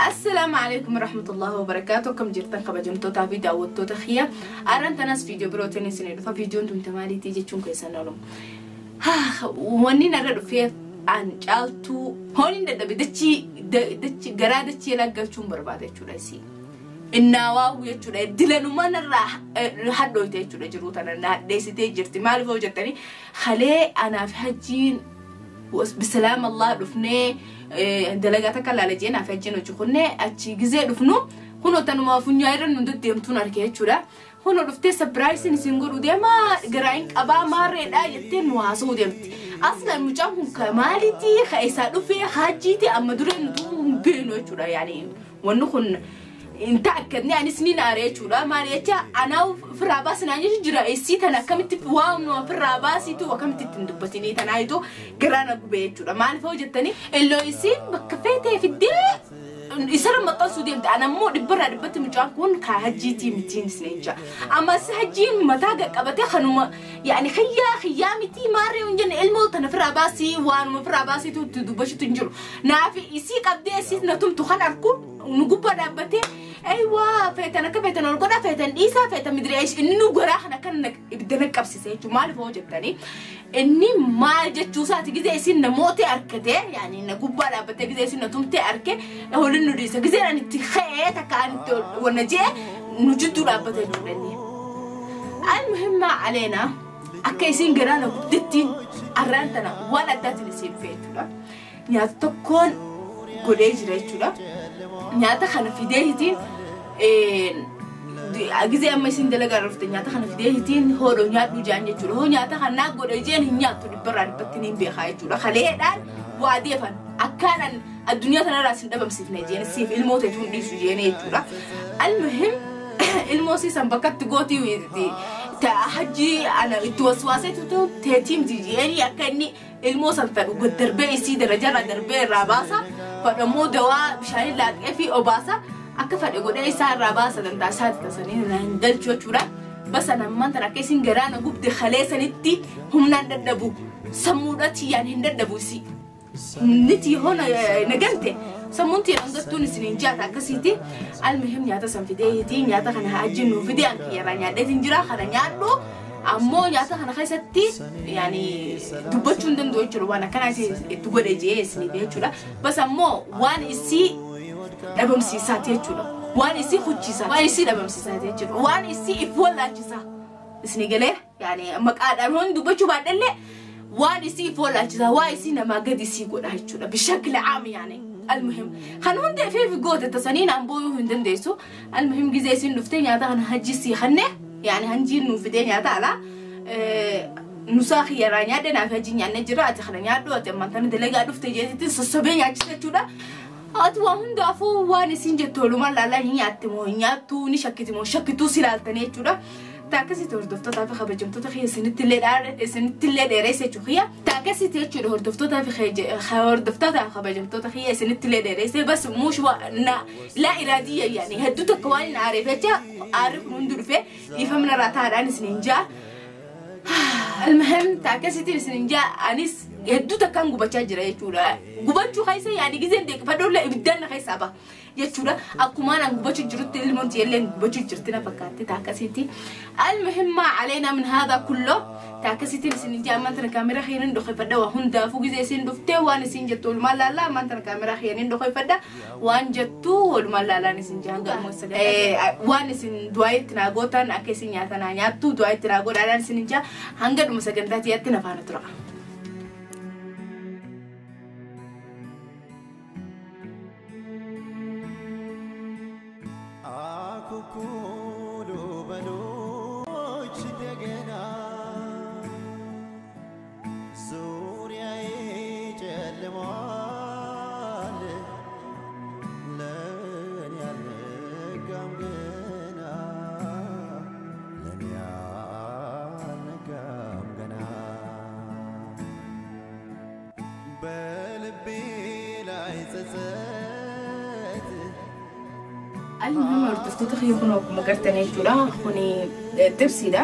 Assalaamu alaikum warahmatullahi wabarakaatu. Akkam jirtan kabajamtootaa fi daawwattoota kiyya? Arran tanas viidiyoo birootiin isin dhufa. Viidiyoon tun maaliitii jechuun keessan oolu. Wanni narra dhufee an caaltuu hooniin dadhabe dachii garaa dachii galchuun barbaada jechuudha isii. Innaawaa jechuudha, dilanuma narraa hadhooyte jechuudha, jiruu tana na hadheessitee jirti. Maaliif hoo jettanii, halee anaaf hajjiin bisalaam Allah dhufnee dalagaa takka laala jee naaf hajjiin hojii kunnee achi gizee dhufnu kunoo tanuma funyaa irra nu deddeemtuun arge jechuudha. Kunoo dhuftee surpriseiin isin godhu deemaa, garaa hin qabaa maarreedhaa jettee nu haasa'uu deemti. Aslan mucaan kun ka maaliitii, ka isaa dhufee hajjiiti, amma duree nutu hin beeknu jechuudha. Yaani wanni kun inta akkadni anis ni naare jechuudha. Maali jecha, anaa ofirraa baasinaan jechu jira. Isii tana akkamitti waan ofirraa baasitu, akkamitti ittiin dubbatinii tanaayitu garaa na gubee jechuudha. Maaliif hoo jettanii, illoo isiin bakka feetee fiddee isarra maxxansuu deemte. Ana immoo dhibbarraa dhibbatti mucaan kun ka hajjiitii mitiin isin jaa. Ammas hajjiin mataa qaqqabatee kanuma yaani xiyyaa xiyyaa mitii maarree hin jenne, ilmoo tana ofirraa baasii, waanuma ofirraa baasiitu itti dubbachuutu hin jiru. Naafi isii qabdee isii na tumtu kan arku nu gubbaa dhaabbatee, "Ayiwaa, feetan akka feetan ol godha, feetan dhiisaa, feetan midiree," inni nu garaa kana kan ibidda na qabsiise jechuudha. Maaliif hoo jettanii, inni maal jechuu isaati, gizee isin namoota harkatee yaani na gubbaa dhaabbatee gizee isin na tumtee harke waliin nu dhiisa, gizee ani itti ka'ee takka ani itti wanna jee nu jidduu dhaabbate jechuudha inni. Almuhim maa aleenaa, akka isin garaa na gubdettiin arraan tana waan addaatiin isin dhufe jechuudha. Nyaata tokkoon godhee jira jechuudha. Nyaata kana fidee hitiin gizee amma isin dalagaa dhufte, nyaata kana fidee hitiin hoodho nyaadhu jaan jechuudha. Hoo nyaata kana godhe jeen hin nyaattu, dhibbarraa dhibbatti ni beekaa jechuudha. Kaleedhaan waa deefan akkaan addunyaa tanarraa isin dhabamsiifne jeen, siif ilmoo ta'e tun dhiisu jeen jechuudha. Almuhim ilmoo siisan bakkatti gootii hajji ana itti waswaaseetu teetiimti jeeni, akka inni ilmoo san fedhu darbee isii darajarraa darbee irraa baasa, fadhammoo dawaa bishaanii laaqee fi obaasa, akka fedhe godhee isaa irraa baasa, danda'a isaati tasanii hin galchu jechuudha. Basa ammaan tan akka isin garaa na gubde kalee sanitti humnaan dadhabu, sammuudha tiyyaan hin dadhabu isii. Humni hoo na gante, sammuun tiyyaan gattuun isin hin jaata akkasiiti. Almuhim nyaata san fideeti, nyaata kana hajji nuu fidee, an kiyyarraa nyaadheetiin jira, kana nyaadhu. Ammoo nyaata kana keessatti yaani dubbachuu hin danda'u jechuudha, waan akkanaa itti godhe jee isiniif jechuudha. Bas ammoo waan isii dhabamsiisaati jechuudha, waan isii huchiisaa, waan isii dhabamsiisaati jechuudha, waan isii if wallaalchisaa isini galee, yaani maqaadhaan hoon dubbachuu baadhallee, waan isii if wallaalchisaa, waan isii namaa gadi isii godha jechuudha bishakli caam. Yaani almuhim kan hunda ifeef goote tasanii naan booyuu hin dandeessu. Almuhim gizee isin dhuftee nyaata kana hajji sii kanne, yaani hanjiin nuu fidee nyaata alaa nusaa kiyyaraa nyaadhe, naaf hajji nyaanne jira, ati kana nyaadhu, ati ammaan tana dalagaa dhufte jeetitti sossobee nyaachisa jechuudha. Ati waa hundaafuu waan isin jettu walumaan laalaa, ni nyaatti moo hin nyaattu, ni shakkiti moo shakkituu si ilaaltanii jechuudha. Taakasitti hordoftootaa fi kabajamtoota kiyya, isinittillee dheereessa jechuudha kiyya. Taakasitti jechuudha, hordoftootaa fi hordoftootaa fi kabajamtoota kiyya, isinittillee dheereesse. Bas muush na laa iraadiyya, yaani hedduu takka waan hin aareef jecha aarri kun hundi dhufe, dhiifamna irraa taa'aadhaan isiniin jaa. Almuhim taakasitti isiniin jaa, anis hedduu takkaan gubachaa jira jechuudha. Gubachuu keessa yaani gizeen deeqifadhuullee ibiddaan na keessaa baha jechuudha. Akkumaan an gubachuu jirutti ilmoon tiyyallee gubachuu jirti na fakkaatti taakasitti. Almuhim maa aleenaa min haadha kulloo, taakasittiin isin jaa. Ammaan tana kaameraa kiyyaniin dhokeeffadha. Waa hundaafuu gizee isin dhuftee waan isin jettu walumaan laallaa. Ammaan tana kaameraa kiyyaniin dhokeeffadha, waan jettu walumaan laallaan isin jaa. Waan isin du'aa itti naa gootan, akka isin nyaata naa nyaattu du'aa itti naa godhaadhaan isin jaa. Hanga dhuma sagantaa tiyyatti na faana tura. አኩኩሉ በሎች እንደገና ዙሪያዬ ጨልሟል፣ ለእኔ አልነጋም ገና፣ ለእኔ አልነጋም ገና። በልቤ ላይ ጸጸት Almuhim hordoftoota kiyya, kun akkuma gartan jechuudha. Kuni xibsiidha.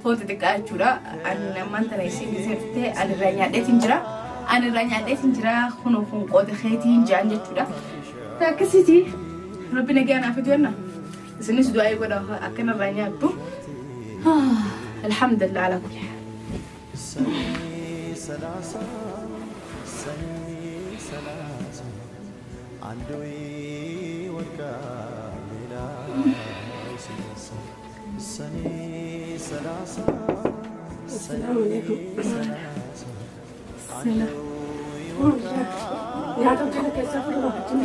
Foon xixiqqaa jechuudha. Ani ammaan tana isin gisee ani irraa nyaadheetiin jira. Ani irraa nyaadheetiin jira. Kun qooda keetiin jaan jechuudha. Akkasiiti rabbi nagaa naaf jenna. Isinis du'aa godha akkanarraa nyaattu. Alhamdulillah ala kulli haal. ሰኔ 30 ሰኔ 30 አንዱ ይወድቃል ሌላው ሲነሳ ሰኔ 30 ሰኔ 30 አንዱ Nyaata kana keessa fuula hin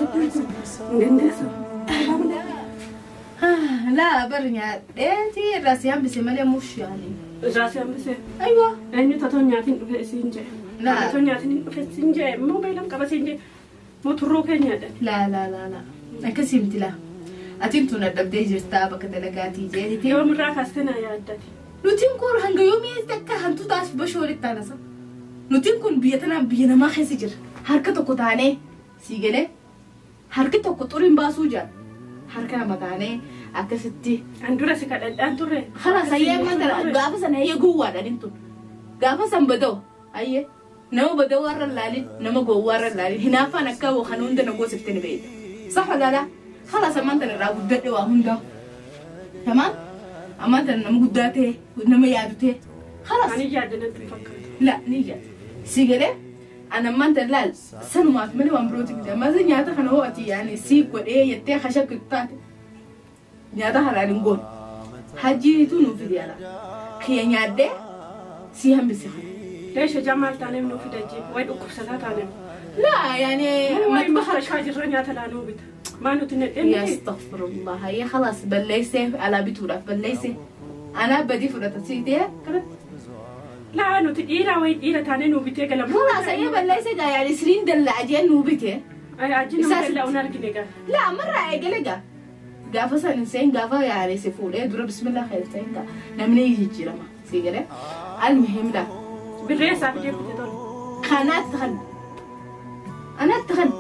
dandeessu. Laa bar nyaadheeti irraa si hambise malee mush yaani. Irraa si hambise. Aywa. Eenyu tatoo nyaatiin dhufe siin jedhe. Laa. Tatoo nyaatiin dhufe siin jedhe immoo beelan qaba siin jedhe. Moo turruu kee nyaadhan. Laa laa laa laa. Akkasii miti laa. Atiin tun dadhabdee jirtaa bakka dalagaatii jeetiti. Yoomirraa kaastee na yaaddati. Nutiin kun hanga yoomii akka hantuu taas bashoo walitti taanasa. Nutiin kun biyya tanaan biyya namaa keessa jira. Harka tokko taanee sii galee harki tokko xuriin baasuu jira. Harka nama taanee akkasitti. An dura si kadhadhaan turre. خلاص هي ما gaafa sana hayyee gowwaadhaan tun. Gaafa san bada'u hayyee nama bada'u warra laalin nama gowwaa warra laalin hinaaffaan akka kan hunda na goosifte ni beeyta. صح ولا لا؟ خلاص ammaan tana irraa guddadhe waa hundaa. تمام؟ Ammaan tana nama guddaa ta'e nama yaadu ta'e. خلاص. Ani yaadde natti fakkaata. لا ni yaada. Si galee ana ammaan tana laal sanumaaf malee waan birooti miti. Ammas nyaata kana hoo ati yaani sii godhee jettee hashakkitu taate nyaata haraan hin goone. Hajjiitu nuuf fide ala. Kiyya nyaadhee si hambise kana. Leesha jamaal taaneef nuu fida jee wayi dhukkubsataa taaneef. لا يعني Wayi مطبخ mustashfaa jirra nyaata laanuu bita. Maa nuti nadhee يا miti. استغفر الله هي خلاص بليسه على بتورة بليسه انا بدي فرطة سيدي كانت Laa nuti dhiira wayi dhiira taanee nuu bitee galama. خلاص هي بليسه ده يعني سرين دلع جن وبته Ajji nama Isaas- dalla'uun argine gaa. لا مرة اقلقه قافة سنسين قافة يعني سفولة درا بسم الله خير سين نمني يجي جرما سيجري المهم لا Birree isaa fidee bite tole. قناة تغني انا تغني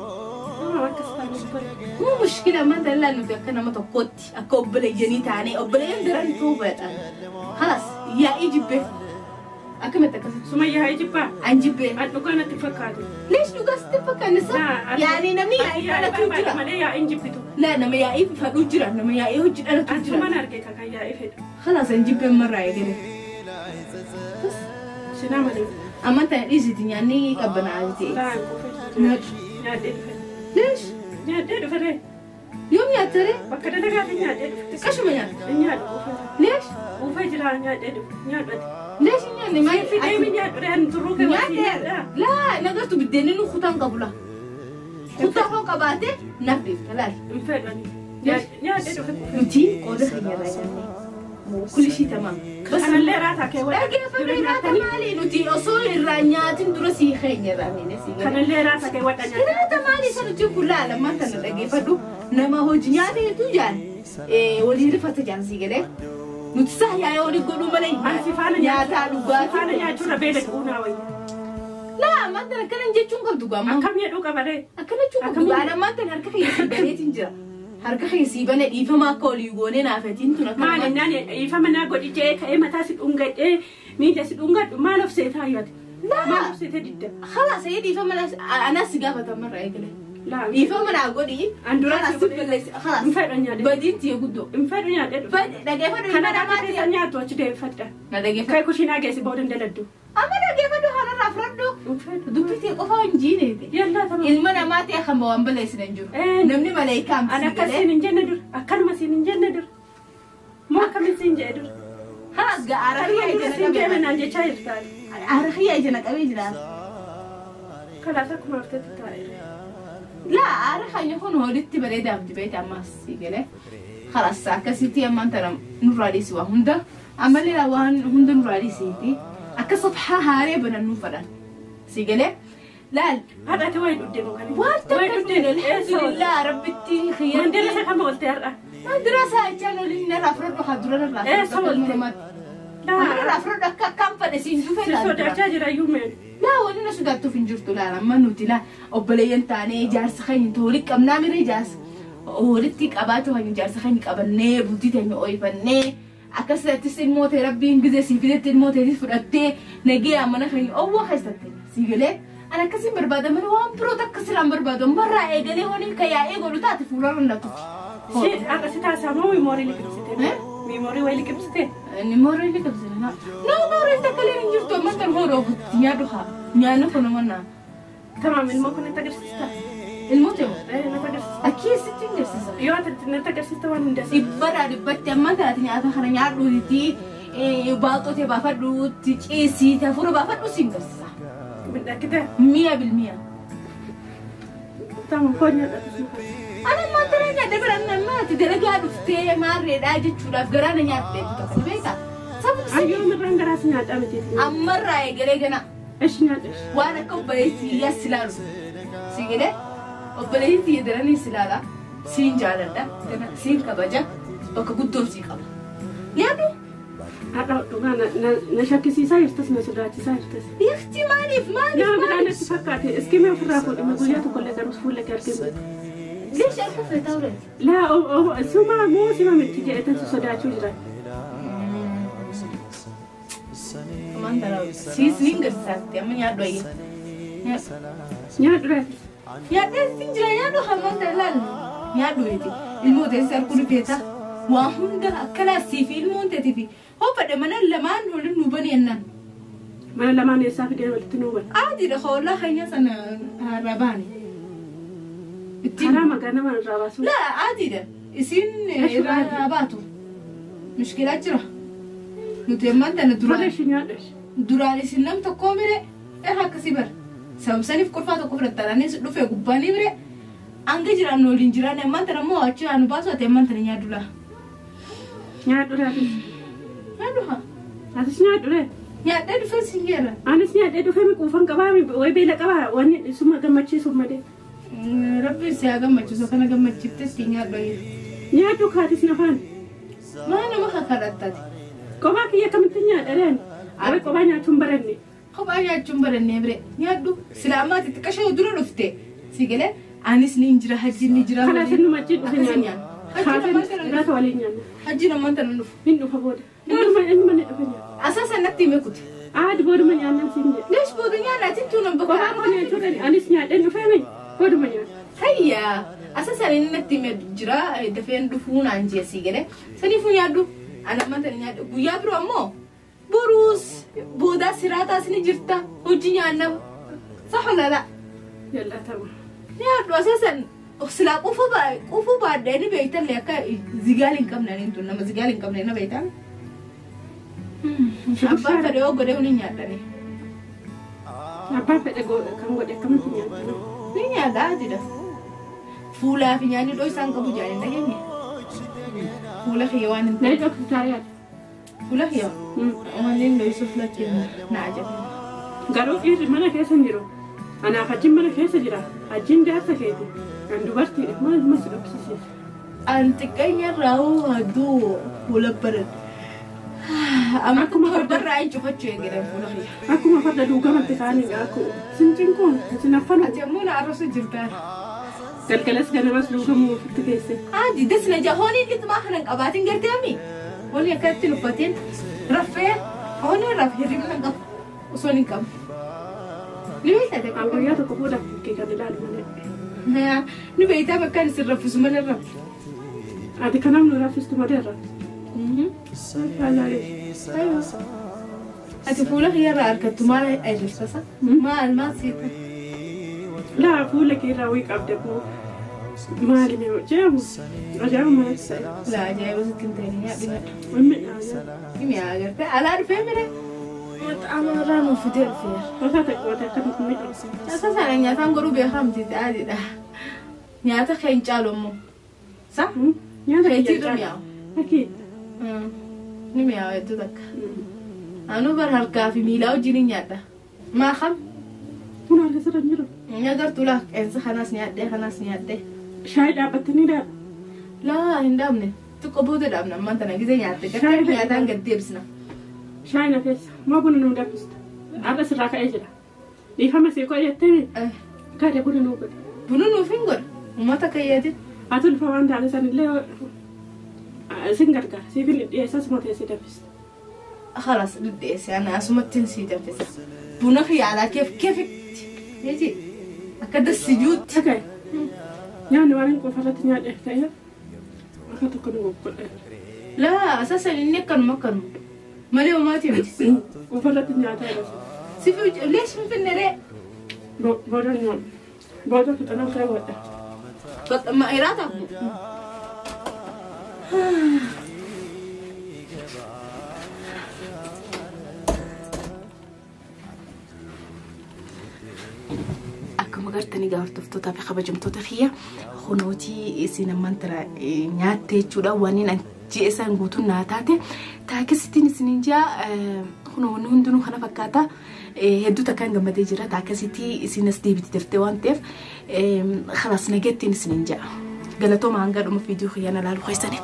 Akkas taanee tole. مو مشكلة ما انت لا انه تكنا ما تقوتي اكوبل جني تاني اوبلين درن توبة خلاص يا ايجي به اكمل تكسر Sumayyaa haa jibbaa. انجيب به An dhugaa natti fakkaatu. ليش نقص تفكر نسا Laa, يعني نمي ati يا انا yaa'ii barbaada تجرا malee yaa'iin jibbitu. لا نمي يا ايه فدوجرا نمي يا ايه هجر انا Asumaan تجرا arge kan yaa'ii fedhu. خلاص انجيب به مرة يا جري بس Sinaa malee. اما انت ايزي يعني قبنا عادي Laa hin quufee. Nyaadhee dhufe. ليش Nyaadhee dhufe ree. يوم يا تري Bakka dalagaatiin nyaadhee dhufe. كشما يا Hin nyaadhu quufee. ليش Quufee jira nyaadhee dhufe. Nyaadhate. ليش يعني ما Fidee mi nyaadhu ree ani turruu kee wajjin nyaadhaa. لا نقرت بديني انه خطان قبله خطان فوق قباته نفدي ثلاث Hin fedhu ani. Nyaadhee dhufe quufee. نتي قوده خير كل شيء تمام بس Kanallee raataa kee wajjin. dhaggeeffadhu hiraata maali nuti osoo irraa nyaatin dura sii keenya irraa miine sii galee. Kanallee raataa kee wadha nyaadha. Hiraata maali isa nuti kun laala ammaan tana dhaggeeffadhu nama hojii nyaata hedduu jaan walii rifata jaan sii galee. Nuti saa yaa'ee walii godhuu malee Ani si faana nyaataa Si faana dhugaatii. nyaachuurra beela dhuunaa wayya. Laa ammaan tana akkana jechuun qabdu gaamma. Akkam jedhuu qaba ree. Akkana jechuun qabdu gaadha ammaan tana harka keessa baneetiin jira. Harka keessii bane dhiifama akka olii goonee naafetiin tun akka Maal innaan dhiifama naa godhi jee ka'ee mataa si dhungadhee miila si dhungadhu maal of seetaa yaate? Laa. Maal of seetee didda? خلاص هي dhiifama anas si gaafatamarraa eegale. Laa. Dhiifama naa godhi. An dura خلاص si godhe. balleessi خلاص Hin fedhu nyaadhe. Badiin tiyya guddoo. Hin fedhu nyaadhee dhufe. Dhaggeeffadhu Kana ilma rakaa namaati. keessa nyaattu achi deebifadha. Na dhaggeeffadhu. Ka'ee kushiinaa geessi booda hin daladdu. Amma dhaggeeffadhu kanarraa fudhadhu. Hin fedhu. Dubbii tee qofa hin jiineete. Yallaa tamam. Ilma namaa ta'e kan waan balleessin hin jiru. Eh. Namni maleekaa Ani miti akkas galee. siin hin jenne dur. Akkanuma siin hin jenne dur. Moo akkamiin siin jedhe dur. خلاص gaa Akkanuma arakhiyyaa dura ija siin na jedhe qabee. naan jechaa jirta. Arakhiyyaa ija na qabee jira. Kalaas akkuma haftetti taa'e. لا أرخ يكون هوليتي بريدة عبد بيت أما سيجله خلاص أكسيتي أما أنت نور سوا هندا أما اللي لو هندا نور سيتي أكصفحة هاري بنا نوفران سيجله لا Har'aati wayi dhuddee moo kana? وانت Wayi dhuddee. الحمد لله ربتي خير Mandela isa kama oolte har'a. ما دراسة كانوا لنا رافرد وحضرنا إيه، سولت. أنا Laa. رافرد كم فدسين Si شوفي sodaachaa jira iyyuu meen. لا ولنا sodaattuuf hin jirtu laala amma nuti laa obboleeyyan taanee jaarsa keenya walitti qabnaa miree jaarsa walitti qabaachuu keenya jaarsa keenya qabannee bultii teenya ooyifannee akkasittis ilmoo ta'e rabbiin gizee sii fidetti ilmoo ta'e fudhattee nagee mana keenya owwa keessatti sii galee Ana akkasiin barbaada malee waan biroo takka sirraan barbaadu. Ammarraa eegalee horii ka yaa'ee godhu taate fuularra na tufi. Si har'a si taasisaa miimoorii liqimsite? Miimoorii wayii liqimsite? Miimoorii liqimsite. No, miimoorii takka illee hin jirtu amma tan hoodoo ofitti nyaadhu haa. Nyaanni kun mana. Tamaam ilmoo kun natti agarsiista? Ilmoo ta'e? Natti agarsiista. Akkiisitti hin agarsiisa. Yoo ati natti agarsiista waan hin dasa. Dhibbarraa dhibbatti amma taate nyaata kana nyaadhuuti baaxootee baafadhuutti ciisiite hafuura baafadhu si hin agarsiisa. Midhaakite? Mi'a bilmi'a. Tamaam koo nyaadha. Ana maantara nyaadhe bira nama ati dalagaa dhuftee maarreedhaa jechuudhaaf garaa na nyaatte tokko beekaa. Ayyoo mirraan garaas nyaadhaa miti. Ammarraa eegalee gana. Eshi nyaadha. Waan akka obboleettii iyyaas ilaalu. Si galee obboleettii iyya daraniis ilaala. Siin jaaladha. Siin kabaja. Bakka guddoon sii qaba. Nyaadhu. Har'a dhugaa na shakkisiisaa jirtas na sodaachisaa jirtas. Yakti maaliif maaliif? Nama biraa natti fakkaate iskimee ofirraa fuudhime guyyaa tokkollee garuu fuula kee arginu. Leesh argu feetaa ureeti? Laa suma moo sima miti jedhetan si sodaachuu jira. Amaan taraa siis niin garsiisaatti amma nyaadhu ayyee. Nyaadhu reeti. Nyaadhee siin jira nyaadhu hamaan taraa laal nyaadhu reeti. Ilmoo teessee arguu ni feetaa. Waa hunda akkanaa siif ilmoon teetii fi hoofadhe mana lamaan waliin nu bani ennaan. Mana lamaan eessaa fidee walitti nu bani? Adiidha hoolaa keenya sana har'a baane. Karaa magaa nama irraa baasu. Laa adiidha. Isin irraa baatu. Mushkilaa jira. Nuti ammaan tana duraan. Duraan isin nam tokkoo mire irraa akkasii bara. Sababsaniif kolfaa tokko fudhattaanis dhufee gubbaanii mire hanga jiraan waliin jiraan ammaan tana immoo achi anu baasu ati ammaan tana nyaadhu laa. Nyaadhu laa. Nyaadhu haa. Atis nyaadhu laa. Nyaadhee dhufee siin jeera. Anis nyaadhee dhufee mi quufan qabaa wayi beela qabaa wanni suma gammachiisuuf malee. Rabbi si haa gammachiisu kana gammachiifte si nyaadhu ayyee. Nyaadhu kaatis nafaan. Maa nama kakadhattaati. Kophaa kiyya akkamitti nyaadha reen? Wayi kophaa nyaachuun baranne. Kophaa nyaachuun barannee bire nyaadhu sila ammaati xiqqashee dura dhufte si galee anis ni jira hajji ni jira. Kanaaf inni majjii dhufe nyaanna. Kaaseen waliin nyaanna. Hajji namaan tana dhufu. Hin dhufa booda. Inni mana dhufe nyaanna. Asaasan natti hime kuti. Aadi booduma nyaannan siin jedhe. Leesh booda nyaanna ati tuunan bakka. Kophaa koo nyaachuudhaan anis nyaadheen dhufee mi booduma nyaanna. Hayyaa asaasan inni natti hime jira dafeen dhufuu naan jee si galee saniifuu nyaadhu. Ana ammaan tana nyaadhu guyyaa biroo ammoo boruus boodaa siraataas ni jirta hojii nyaanna sax lala. Yallaa ta'u. Nyaadhu asaasan silaa quufuu baadhee ni beektallee akka zigaal hin qabne ani tun nama zigaal hin qabne na beektan. Abbaan fedhe yoo godhe ni nyaadhani. Abbaan fedhe kan godhe akkamitti nyaadhani? Ni nyaadha jedha. Fuulaa fi nyaanni dhoo isaan qabu jaanii dhageenye. Fuula kiyya waan hin ta'e. Na yaada. Fuula kiyya waan hin dho'isuuf lakkee na ajaa'ibna. Garuu dhiirri mana keessa hin jiru. Anaaf hajjiin mana keessa jira. Hajjiin jaarsa keeti. Kan dubartiidha. Maal mas dhoksisiisa? An xiqqeenya irraa hedduu fuula baradha. Amma akkuma fardarraa hin cufachuu eegalan fuula kiyya. Akkuma farda duugamatti kaaniidha. Akkuma sinciin kun sin affanu. Ati ammoo na arrabsa jirta. Galgalas ganamas duugamuu ofitti keesse. Adi desna ja hooni lixmaa kana hin qabaatin gartee ammi. Hooni akkatti hin uffatin raffee hooni raff hirribna hin qabu osoo hin qabu. Ni beektaa An guyyaa tokko fuula kee kan ilaalu malee. Ni beektaa bakka isin raffisu malee raffu. Ati kanaaf nu raffistu malee raffu. Ati fuula kiyya irraa argattu maal ajaa'ibsiisa? Maal maal siita? Laa fuula kee irraa wayii qabda koo maali mee jedhamu ajaa'iba maal ta'e? Laa ajaa'iba sitti hin ta'in nyaadhu nyaadhu. Inni Mi'aa agartee alaa dhufee mire xaama irraa nuuf fidee dhufeera. Gosa takkoota akkamitti miidhagu. Asa sana nyaataan godhuu beekaa miti adiidha. Nyaata kee hin caalu immoo. Sa? Nyaata Keetii kiyya irra caalu. mi'aawu. Akii. Ni mi'aawu hedduu takka. Anuu bar harkaa fi miilaa wajjin hin nyaadha. Maa kam? Kun harka sirra hin jiru. Agartuu laa qeensa kanaas nyaadhee kanaas nyaadhee. Shaayii dhaabbattanii dhaaba. Laa hin dhaabne. Xiqqoo booda dhaabna ammaan tana gisee nyaatte. Gartee nyaataan gad deebisna. Shaayii na keessa. Moo buna nuu danfista? Har'a sirraa ka'ee jira. Dhiifama sii koo jettee kaadha buna nuu godhe. Buna nuuf hin godhe. Uummata kayyatin. Ati ulfa waan taate sanillee sin gargaara. Siif hin dhiyeessa asuma teessee danfista. خلاص dhiyeesse ana asumatti sii danfisa. Buna kiyya alaa keef keefitti. Meeji akka dassijuutti. Dhagaye. Nyaanni waan hin qofarratti nyaadheef ta'e akka tokko nu goggodhe. Laa asasan inni akkanuma akkanuma. Malee homaatii miti. Qofarratti nyaataa jira. Sifi leesh finfinne ree. Booda nyaadhu. Booda fixanaa ta'e godha. Ma iraataaf mu. Akkuma gartanii egaa hordoftootaa fi kabajamtoota kiyya kunootii isin ammaan tana nyaatte jechuudha. Waan inni ji'a isaan guutuun naa taate taakisittiin isiniin ji'a kunoo wanni hundinuu kana fakkaata. Hedduu takkaan gammadee jira. Taakisitti isin as deebiti daftee waan ta'eef khalaas nageettiin isiniin ji'a. Galatooma hanga dhuma viidiyoo kiyyaan ilaalu keessaniif.